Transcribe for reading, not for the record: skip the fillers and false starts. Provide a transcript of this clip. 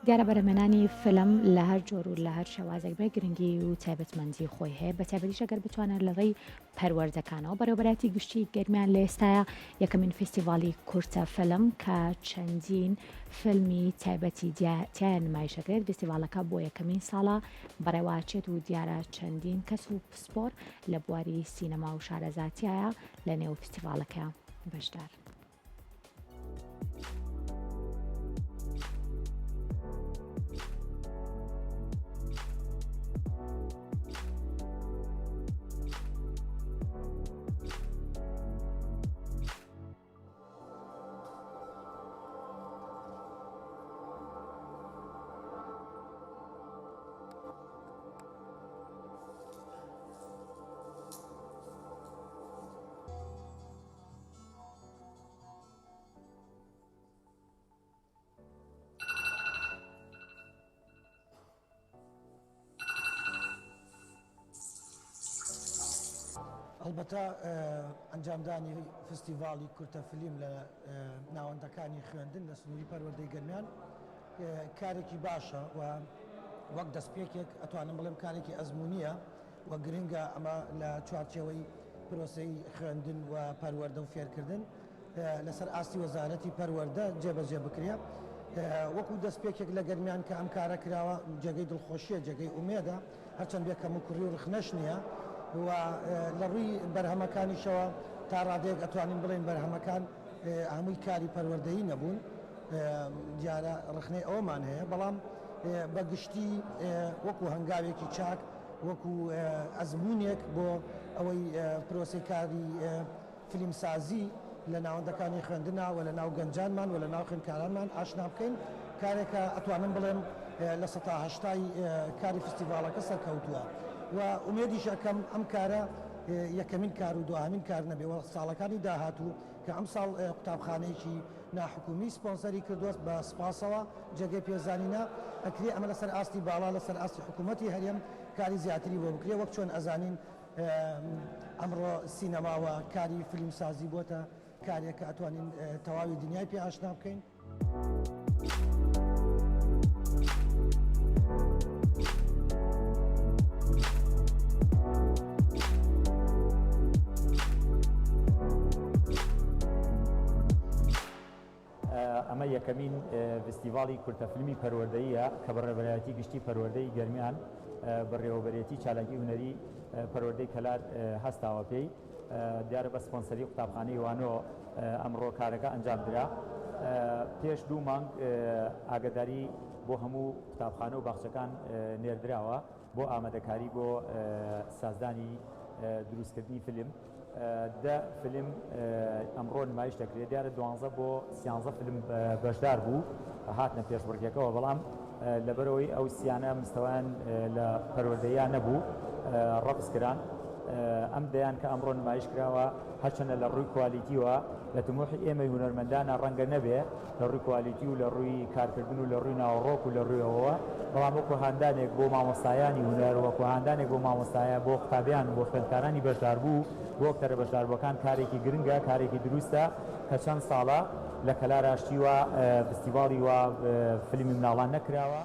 دیارە بەرهەمهێنانی فیلم لە هەر جۆر و لە هەر شێوازێک بێ گرنگی و تایبەتمەندی خۆی هەیە بە تایبەتیش ئەگەر بتوانێت لە ڕێی پەروەردەکانەوە بەڕێوەبەرایەتی گشتی گەرمیان لە ئێستایا یەکەمین فیستیڤاڵی کورتە فیلم کە چەندین فیلمی تایبەتی تیایا نمایش دەکرێت فیستیڤاڵەکە بۆ یەکەمین ساڵە بەڕێوەئەچێت و دیارە چەندین کەس و پسپۆر لە بواری سینەما و شارەزا تیایا لە نێو فیستیڤاڵەکە بەشدار. ئەڵبەتە ئەنجامدانی فستیڤاڵی کورتە فلیم لە ناوەندەکانی خوێندن لە سنووری پەروەردەی گەرمیان کارێکی باشە و وەک دەستپێکێک ئەتوانم بڵێم کارێکی ئەزمموونیە و گرنگە ئەمە لە چوارچێوەی پرۆسەی خوێندن و پەروەردە و فێرکردن لەسەر ئاستی وەزارەتی پەروەردە جێبەجێ بکرێ. وەکو دەستپێکێک لە گەرمیان کە ئەم کارە کراوە جێگەی دڵخۆشییە، جێگەی ئومێدە، هەرچەند بێ کەموکوڕی و ڕخنەش نییە و لە ڕووی بەرهەمەکانیشەوە تا ڕادەیەک ئەتوانین بڵێین بەرهەمەکان هەمووی کاری پەروەردەیی نەبوون، دیارە ڕخنەی ئەوەمان هەیە، بەڵام بە گشتی وەکو هەنگاوێکی چاک، وەکو ئەزموونێک بۆ ئەوەی پرۆسەی کاری فلیمسازی لە ناوەندەکانی خوێندنا و لە ناو گەنجانمان و لە ناو خوێندکارانمان ئاشنا بکەین، کارێکە ئەتوانم بڵێم لە سەتا هەشتای کاری فستیڤاڵەکە سەرکەوتووە و ئومێدیش ئەکەم ئەم کارە یەکەمین کار و دواهەمین کار نەبێ و ساڵەکانی داهاتوو کە ئەمساڵ قوتابخانەیەکی ناحکومی سپۆنسەری کردووە بە سپاسەوە جێگەی پێزانینە، ئەکرێ ئەمە لەسەر ئاستی باڵا لەسەر ئاستی حکوومەتی هەرێم کاری زیاتری بۆ بکرێ وەک چۆن ئەزانین ئەمڕۆ سینەما و کاری فلیمسازی بۆتە کارێک کە ئەتوانین تەواوی دنیای پێ ئاشنا بکەین. ئەمە یەکەمین ڤستیڤاڵی کورتە فیلمی پەروەردەییە کە بەڕێوەبەرایەتی گشتی پەروەردەی گەرمیان بەڕێوەبەرێتی چالاکی هونەری پەروەردەی کەلار هەستاوە پێی. دیارە بە سپۆنسەری قوتابخانەی وانۆ ئەمڕۆ کارەکە ئەنجام درا. پێش دوو مانگ ئاگاداری بۆ هەموو قوتابخانە و باخچەکان نێردراوە بۆ ئامادەکاری بۆ سازدانی دروستکردنی فیلم. دە فیلم ئەمڕۆ نمایش دەکرێت، دیارە دوانزە بۆ سیانزە فیلم بەشدار بوو هاتنە پێشبڕکێکەوە، بەڵام لەبەرئەوەی ئەو سیانە مستەوایان لە پەروەردەییا نەبوو ڕەفز کران. ئەم دەیان کە ئەمڕۆ نمایش کراوە هەرچەندە لە ڕووی کوالیتیوە لە تموحی ئێمەی هونەرمەندانە ڕەنگە نەبێ لە ڕووی کوالیتی و لە ڕووی کارکردن و لە ڕووی ناوەڕۆک و لە ڕووی ئەوەوە، بەڵام وەکو هاندانێک بۆ مامۆستایانی هونەر، وەکو هاندانێک بۆ مامۆستایان، بۆ قوتابیان و بۆ خوێندکارانی بەشداربوو، بۆ ئەکتەرە بەشداربووەکان کارێکی گرنگە، کارێکی دروستە کە چەند ساڵە لە کەلار ئاشتی وا فستیڤاڵی وا فیلمی مناڵان نەکراوە.